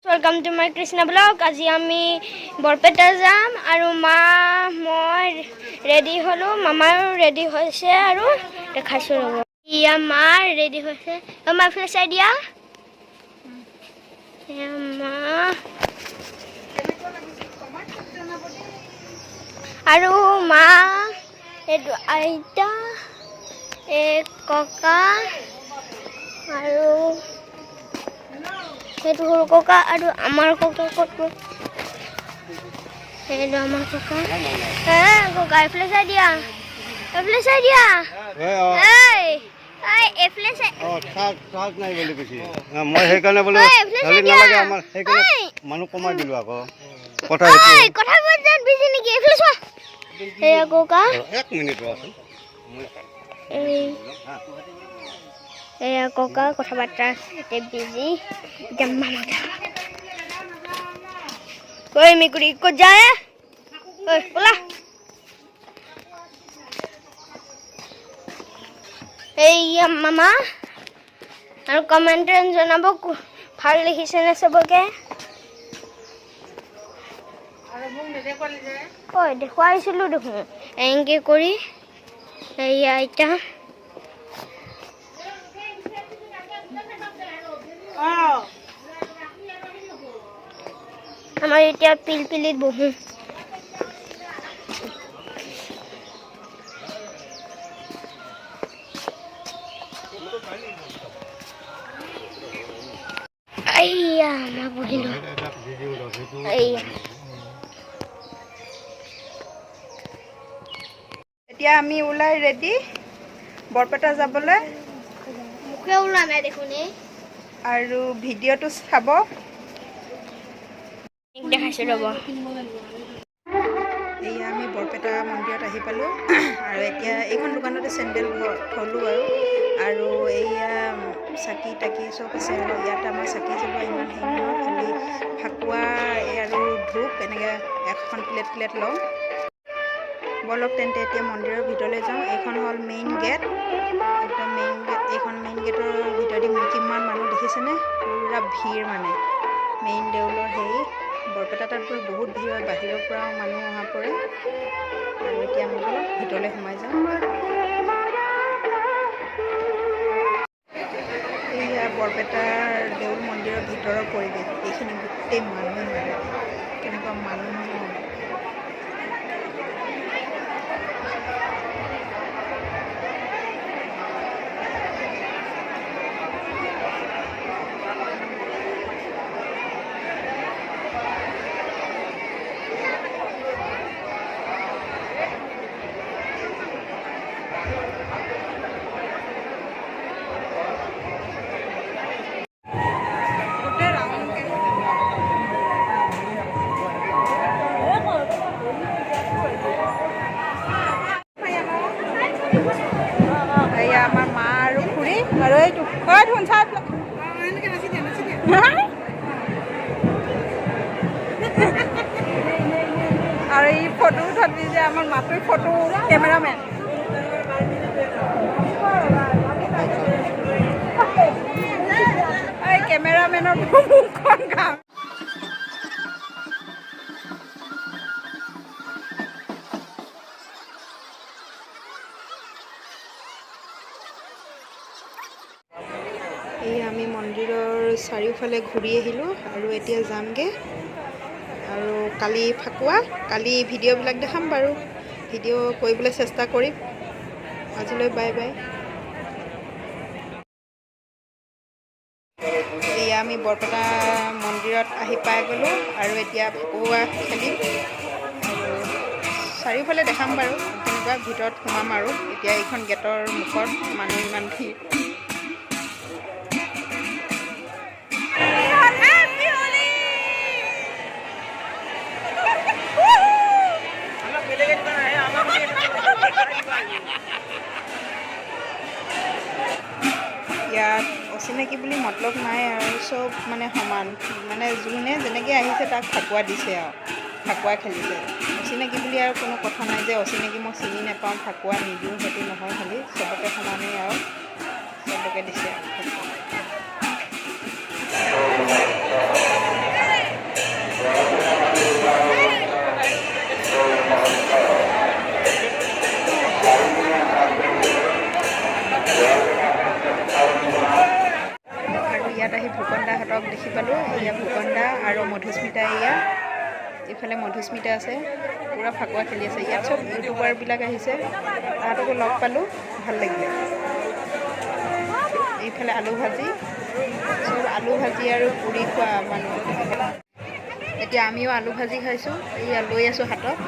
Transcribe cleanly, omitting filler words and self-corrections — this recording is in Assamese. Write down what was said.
Welcome to my Krishna vlog. আজি আমি বৰপেটা যাম আৰু মা মই ৰেডি হ'লোঁ, মামাও ৰেডি হৈছে আৰু দেখাইছোঁ ৰ'ব। ইয়া মা ৰেডি হৈছে। অ' মা, এইফালে চাই দিয়া। এয়া মা আৰু মা, এইটো আইতা, এই ককা আৰু সেইটো সৰু ককা আৰু আমাৰ ককা ক'ত গ'ল? সেইটো আমাৰ ককা। এ ককা, এইফালে চাই দিয়া, এইফালে চাই দিয়া। এই এই, এইফালে চাই। অঁ, চাৰ্জ চাৰ্জ নাই বুলি কৈছে। মই সেইকাৰণে বোলো ঐ, এইফালে চাই হেৰি দিয়া। নালাগে আমাৰ সেইকাৰণে ঐ। মানুহ কমাই দিলোঁ আকৌ কথা সেইটো। ঐ, কথা বতৰাত বিজি নেকি? এইফালে চোৱা, এয়া ককা। এক মিনিট ৰচোন। এই এয়া ককা কথা বাৰ্তা এতিয়া বিজি। এতিয়া মামাক ঐ মেকুৰী ক'ত যায়? ঐ ব'লা। এইয়া মামা। আৰু কমেণ্টত জনাব ভাল দেখিছেনে চবকে। ঐ, দেখুৱাইছিলোঁ দেখোন এনেকৈ কৰি। এইয়া আইতা। আমাৰ এতিয়া পিলপিলিত বহোঁ। আইয়া, মই বহিলোঁ। এইয়া। এতিয়া আমি ওলাই ৰেডি বৰপেটা যাবলৈ। মুখে ওলোৱা নাই দেখোন এই। আৰু ভিডিঅ'টো চাব। দেখাইছোঁ ৰ'ব। এয়া আমি বৰপেটা মন্দিৰত আহি পালোঁ আৰু এতিয়া এইখন দোকানতে চেণ্ডেল থলোঁ আৰু আৰু এয়া চাকি তাকি চব আছে। আৰু ইয়াত আমাৰ চাকি জ্বলোৱা ইমান হেৰি নহয়, খালি ফাকুৱা এই আৰু ধূপ এনেকৈ এখন প্লেট প্লেট লওঁ। ব'লক তেন্তে, এতিয়া মন্দিৰৰ ভিতৰলৈ যাওঁ। এইখন হ'ল মেইন গেট, একদম মেইন গেট এইখন। মেইন গেটৰ ভিতৰেদি কিমান মানুহ দেখিছেনে? পূৰা ভিৰ মানে মেইন দেউলৰ হেৰি বৰপেটা তাত বোলে বহুত ভিৰ হয়, বাহিৰৰ পৰাও মানুহ অহা পৰে। আৰু এতিয়া আমি ব'লক ভিতৰলৈ সোমাই যাওঁ। এইয়া বৰপেটাৰ দেউল মন্দিৰৰ ভিতৰৰ পৰিৱেশ। এইখিনি গোটেই মানুহ, মানুহ, কেনেকুৱা মানুহ নহয়। এয়া আমাৰ মা আৰু খুৰী আৰু এইটো ঐ ধুন চাই। আৰু এই ফটো উঠাত যে আমাৰ মাটোৰ ফটো কেমেৰামেন। এই কেমেৰামেনৰ মুখখন ঘাম। এই আমি মন্দিৰৰ চাৰিওফালে ঘূৰি আহিলোঁ আৰু এতিয়া যামগৈ। আৰু কালি ফাকুৱা, কালি ভিডিঅ'বিলাক দেখাম বাৰু, ভিডিঅ' কৰিবলৈ চেষ্টা কৰিম। আজিলৈ বাই বাই। এয়া আমি বৰপেটা মন্দিৰত আহি পাই গ'লোঁ আৰু এতিয়া ফাকুৱা খেলিম আৰু চাৰিওফালে দেখাম বাৰু কেনেকুৱা। ভিতৰত সোমাম আৰু এতিয়া এইখন গেটৰ মুখত মানুহ ইমান ভিৰ। Happy Holi! ইয়াত অচিনাকি বুলি মতলব নাই আৰু চব মানে সমান, মানে যোনে যেনেকৈ আহিছে তাক ফাকুৱা দিছে আৰু ফাকুৱা খেলিছে। অচিনাকি বুলি আৰু কোনো কথা নাই যে অচিনাকি, মই চিনি নাপাওঁ, ফাকুৱা নিদিওঁ, সেইটো নহয়। খালি চবকে সমানেই আৰু চবকে দিছে আৰু ফাকুৱা। ইহঁতক দেখি পালোঁ। এয়া ভূপেনদা আৰু মধুস্মিতা, এয়া এইফালে মধুস্মিতা আছে, পূৰা ফাকুৱা খেলি আছে। ইয়াত চব ইউটিউবাৰবিলাক আহিছে, তাহাঁতকো লগ পালোঁ, ভাল লাগিলে। এইফালে আলু ভাজি, চব আলু ভাজি আৰু পুৰি খোৱা মানুহ। এতিয়া আমিও আলু ভাজি খাইছোঁ, এয়া লৈ আছোঁ হাতত।